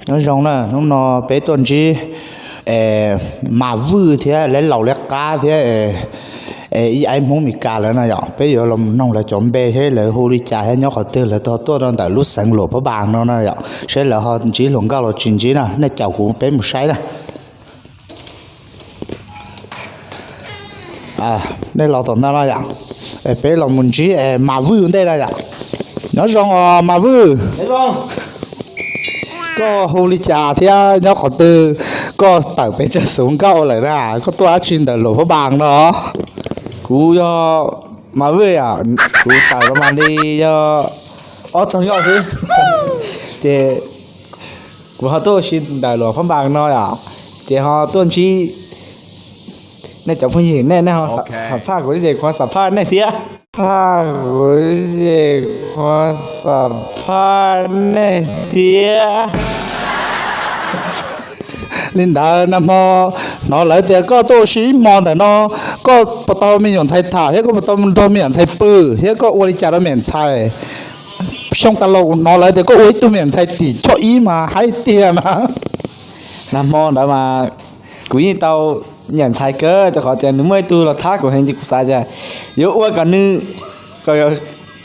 Nyob zoo na, hnub no peb tuaj ntsib Mas Vwj thiab Leb Laus Liab Qab thiab ib aib Hmoob Mes Kas lawm na yom. Peb yuav los noog lawv cov npe seb lawv hu li cas thiab nyob qhov twg, lawv ho tuaj rau ntawm lub xeev Luam Phab Npas no na yom, seb lawv ho ntsib hluas nkauj los tsis ntsib na. Nej caum kuv peb mus saib na. Nej los tom ntej no yom, peb los mus ntsib Mas Vwj ntej na yom. Nyob zoo os Mas Vwj. Koj hu li cas thiab nyob qhov twg, koj tawm pes tsawg xuv nkauj lawm na? Koj tuaj dab tsi ntawm Luam Phab Npas no? Kuv yog Mas Vwj yom, kuv tawm los mas li yog ob txog nkauj xwb. Ces kuv ho tuaj ua si ntawm Luam Phab Npas no yom, ces ho tuaj ntsib nej cov phooj ywg, nej nej ho xam phaj kuv ces kuv ho xam phaj nej thiab. Phaj kuv ces kuv ho xam phaj nej thiab. Li ntawd nag hmo hnov lawv tias koj tuaj ua si ib hmo ntawm no, koj puas tau me nyuam ntxhais tham thiab koj puas tau nrog me nyuam ntxhais pw thiab koj ua li cas rau me nyuam ntxhais? Xyoo tas los kuv hnov lawv tias koj ua ib tug me nyuam ntxhais tim choj ib mas haib tiag na. Nag hmo ntawd mas kuv yeej tau me nyuam ntxhais kawg, rau qhov tias nws muaj ib tug los thab kuv heev ces kuv xav tias yuav ua kom nws,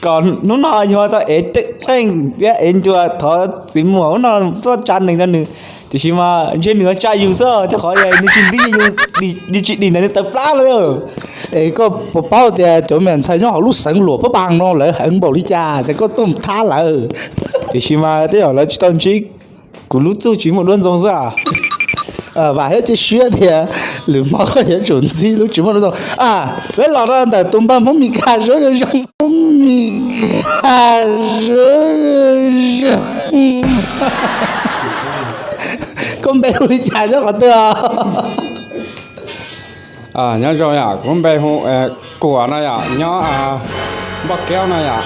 kom hnub no yuav tau ev teeb qeej thiab ev ncua thov txiv muam hnub no tuaj tsa nees rau nws. Tiam sis mas ntshe nws yuav tsa yus xwb, rau qhov nws tsis nti, nws tsis dim ntawd nws tawv plab lawm. Es koj puas paub tias cov me nyuam ntxhais nyob hauv lub xeev Luam Phab Npas no lawv heev npaum li cas ces koj tuaj thab lawv? Tiam sis mas tej zaum lawv tsis tau ntsib kuv lub txuj tsis muaj duab ntxoo xwb. Vam thiab cia siab tias lwm hmo koj yuav tsum ntsib lub tsis muaj duab ntxoo. Peb los rau ntawm tus npawg Hmoob Mes Kas Zuav Zoo, Hmoob Mes Kas Zuav Zoo. Koj npe hu li cas nyob qhov twg os? Nyob zoo yom, kuv npe hu Kuam no yom, nyob Npoj Keub no yom.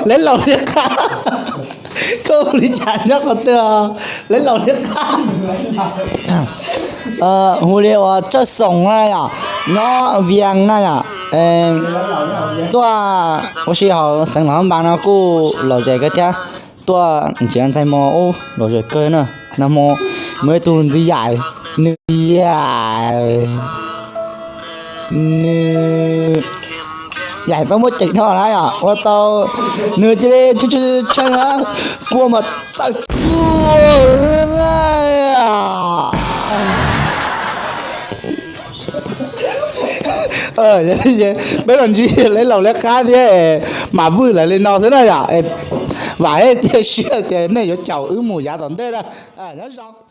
Leb Laus Liab Qab, koj hu li cas nyob qhov twg? Leb Laus Liab Qab. Hu li ua Tsawj Xoom na yom, nyob Vias na yom. Tuaj ua si hauv xeev Luam Phab Npas no kuj lom zem kawg thiab, tuaj nrhiav ntxhais mos ub lom zem kawg na. Nag hmo muaj ib tug ntxhais yaim, nws yaim, nws yaim tau muaj ceem dhau na yom, ua tau nws cia li tshee na, kua mas txawm txuag na. Peb los ntsib Leb Laus Liab Qab thiab Mas Vwj lawv li no xwb na yom. Vam thiab cia siab tias nej yuav caum wb mus yav tom ntej na. Nyob zoo.